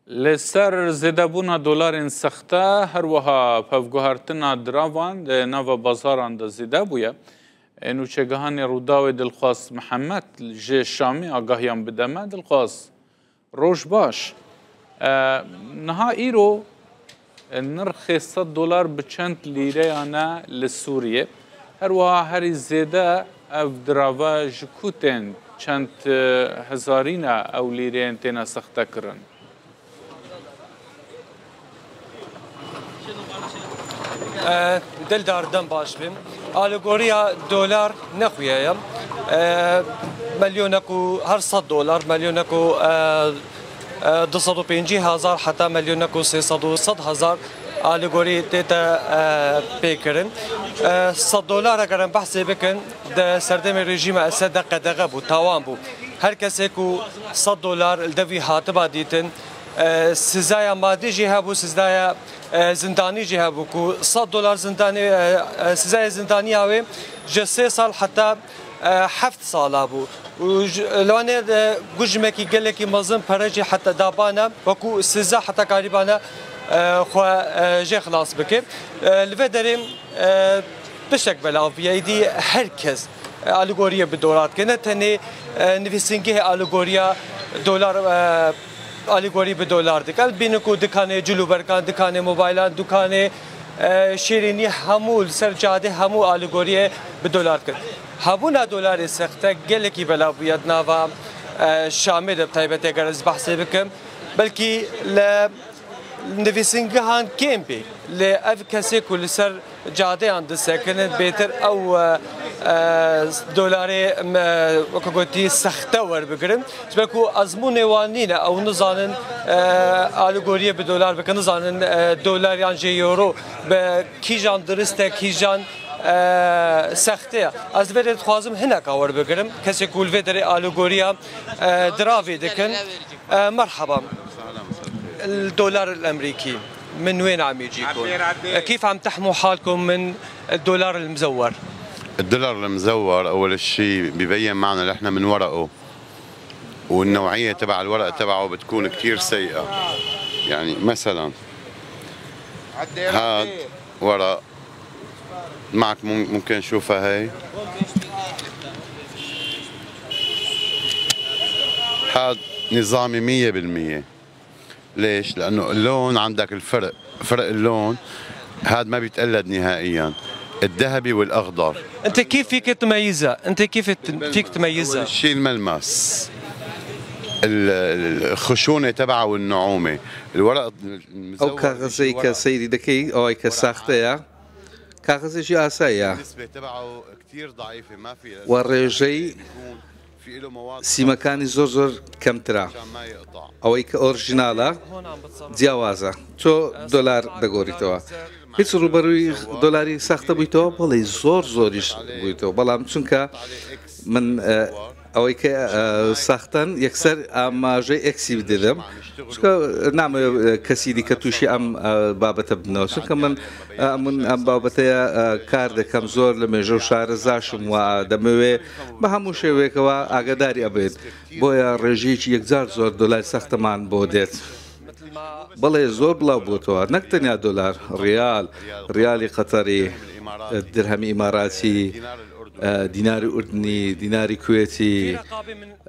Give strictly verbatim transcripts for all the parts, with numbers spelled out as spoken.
Li ser zêdebûna dolarên sexte, her wiha pevguhertina diravan di nava bazaran de zêde bûye. Ê nûçegihanê Rûdawê Dilxwaz Mihemed ji Şamê agahiyan bide me. Dilxwaz, roj baş. E, niha îro, e, nirxê sed dolar bi çend lîreyan e li Sûriyê? Her wiha herî zêde ev dirava ji ku tên, çend, e, hezarî ne ew lîreyên têne sexte kirin? E, Dildar, dem baş be. Alegoriya dolar ne xuya ye. E, Milyonek û her sed dolar, milyonek û, e, e, du sed û pêncî hezar heta milyonek û sê sed û sed hezar alegorî tête, e, pê kirin. E, sed dolar eger em behsê bikin, di serdemê rejîma Esed de qedexe bû, tawan bû. Her kesê ku sed dolar li devî hatiba dîtin, e, sizaya madî jî hebû, sizaya, e, zindanî jî hebû ku sed dolar zindanî, e, e, sizaya zindaniya wê ji sê sal heta, e, heft sala bû. Û ji, li wanê, e, gujmekî gelekî mezin pere jî heta dabane, wekû siza heta karîbane, e, xwe, e, jê xilas bike. E, li vê derê, e, tiştek belav bûye. Îdî her kes, e, alegoriyê bi dolar dike. Ne tenê, e, nivîsingehê alegoriya dolar, e, alegorî bi dolar dike. Em dibînin ku dikanê cilûbergan, dikanê mobaylan, dikanê, e, şêrînî hemû li ser cadê hemû alegoriyê bi dolar dikin. Hebûna dolarê sexte gelekî belav bûye di nava, e, Şamê de bi taybetê eger ez behsê bikim. Belkî li nivîsingehan kêm bê. Lê ev kesê ku li ser cadeyan disekinin, bêtir ew, e, e, dolarê, me, weke gotî, sexte werbigirin. Ji ber ku ezmûnê wan nîne, ew nizanin, e, alegoriyê bi dolar bikin, nizanin, e, dolar yan jî euro bi kîjan dirist e, kîjan, e, sexte ye. Ez vê rê dixwazim hineka werbigirim. Kesê ku li vê derê alegoriya, e, diravê dikin. E, merhaba. Dolar el-Emerîkî. Min wê namê cî kun. E, kîf em tehmû hal kun min dolar el-mzewwer. الدولار المزور، أول شيء ببين معنا نحن من ورقه، والنوعية تبع الورق تبعه بتكون كتير سيئة. يعني، مثلًا، هاد ورق معك، مم-، ممكن نشوفها هاي؟ هاد نظامي مية بالمية. ليش؟ لأنه اللون عندك الفرق، فرق اللون هاد ما بيتقلد نهائيًا، الذهبي والأخضر. انت كيف فيك تميزها؟ انت كيف ت-، فيك تميزها؟ أول شي الملمس، ال-، ال-، الخشونة تبعه والنعومة. الورق ئەو المزور کاغەزەی کە سەیری دەکەی، ئەوەی کە ساختەیە، کاغەزێکی ئاساییە. النسبة تبعه كتير ضعيفة، ما في و ڕێژەی سیمەکانی زۆر زۆر کەمترە. ئەوەی کە ئۆرژینالە جیاوازە. تۆ دۆلار دەگۆریتەوە. هیچ ڕوبەرووی دۆلاری ساختە بوویتەوە؟ بەڵێ، زۆر زۆریش بوویتەوە. بەڵام چونکە من، ئە، ئەوەی کە، ئە، ساختەن یەکسەر ئاماژەی ئێکسی بدەم. چونکە نامەوێت، ئە، کەسی دیکە تووشی ئەم، ئە، بابەتە ببنەوە. چونکە من، ئە، من ئەم بابەتەیە، ئە، کار دەکەم، زۆر لە مێژە و شارەزاشم و دەمەوێ بە هەموو شێوەیەکەوە ئاگاداری ئەبێت. بۆیە ڕێژەیەکی یەکجار زۆر دۆلاری سەختەمان بۆ دێت. بەڵێ، زۆر بڵاو بووتەوە. نەک تەنیا دۆلار، ڕیال، ڕیالی قەتەری، درهەمی ئیماراتی، ئە، دیناری ئوردنی، دیناری کوێتی.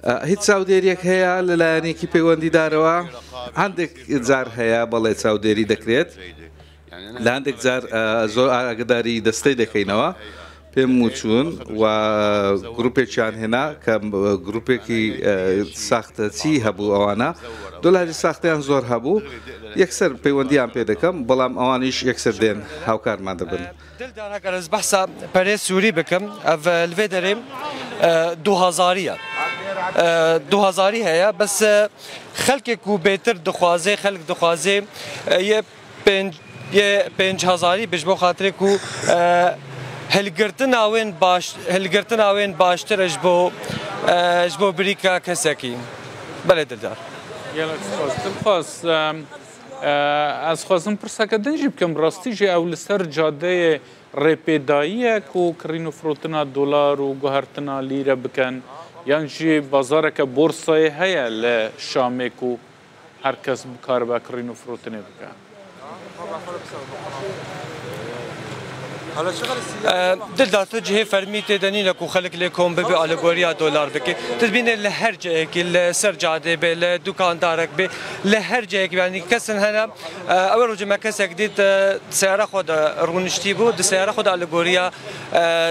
ئە، هیچ چاودێریەک هەیە لە لایەنێکی پەیوەندیدارەوە؟ هەندێک جار هەیە، بەڵێ، چاودێری دەکرێت. لە هەندێک جار، ئە، زۆر ئاگداری دەستەی دەکەینەوە. پێم وچوون و گروپێکیان هێنا کە گروپێکی، ئە، ساختەچی هەبوو. ئەوانە دۆلاری ساختیان زۆر هەبوو. یەکسەر پەیوەندیان پێ دەکەم، بەڵام ئەوانیش یەکسەر دێن هاوکارمان دەبن. Dildar, heger ez behsa perê Sûrî bikim, ev, e, li vê derê, e, du hezarî ye. E, du hezarî heye, bes, e, xelkê ku bêtir dixwaze, xelk dixwaze, e, yê pênc, yê pênc hezarî bi, ji bo xatirê ku, e, hilgirtina wên baş, hilgirtina wên baştir e ji bo, e, ji bo birîka kesekî. Belê, Dildar. Gelek spas. Dilxwaz, em, e, ez xwazim pirseke din jî bikim. Rastî jî ew li ser cadeyê rêpêdayî ye ku kirîn û firotina dolar û guhertina lîre bikin, yan jî bazareke borsayê heye li Şamê ku Her kes bikaribe kirîn û firotinê bike. Dildar, tu cihê fermî tê de nîne ku xelk lê kom bibe, alegoriya dolar bike. Tu dibîne li her cihekî, li ser cadê be, li dukandarek be, li her cihekî, yanî kesin hene. Ew rojê me kesek dît, seyara xwe de rûniştî bû, di seyara xwe de alegoriya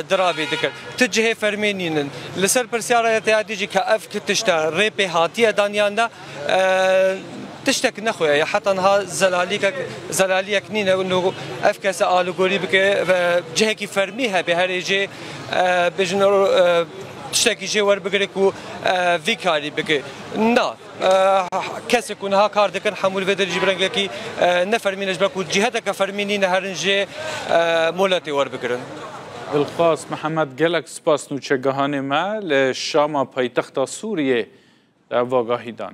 dirabê dikir. Tu cihê fermî nînin. Li ser pirsyara te ya dî jî, ka ev ki tişta rê pê hatiye dan yan ne, e, tiştek nexwe ye. Heta niha zelalîkek, zelaliyek nîne. Û ev kese alegorî bike ve cihekî fermî hebe, herê jê, e, bêjin, e, tiştekî jê werbigire ku, e, vî karî bike. Na, e, kesê ku niha kar dikin, hemû li vê derê jî bi rengekî, e, ne fermî ne, ji ber ku ciheteke fermî nîne herin jê, e, moletê werbigirin. Dilxwaz Mihemed, gelek spas nûçegihanê me li Şama paytexta Sûriyê te ev agahî dan.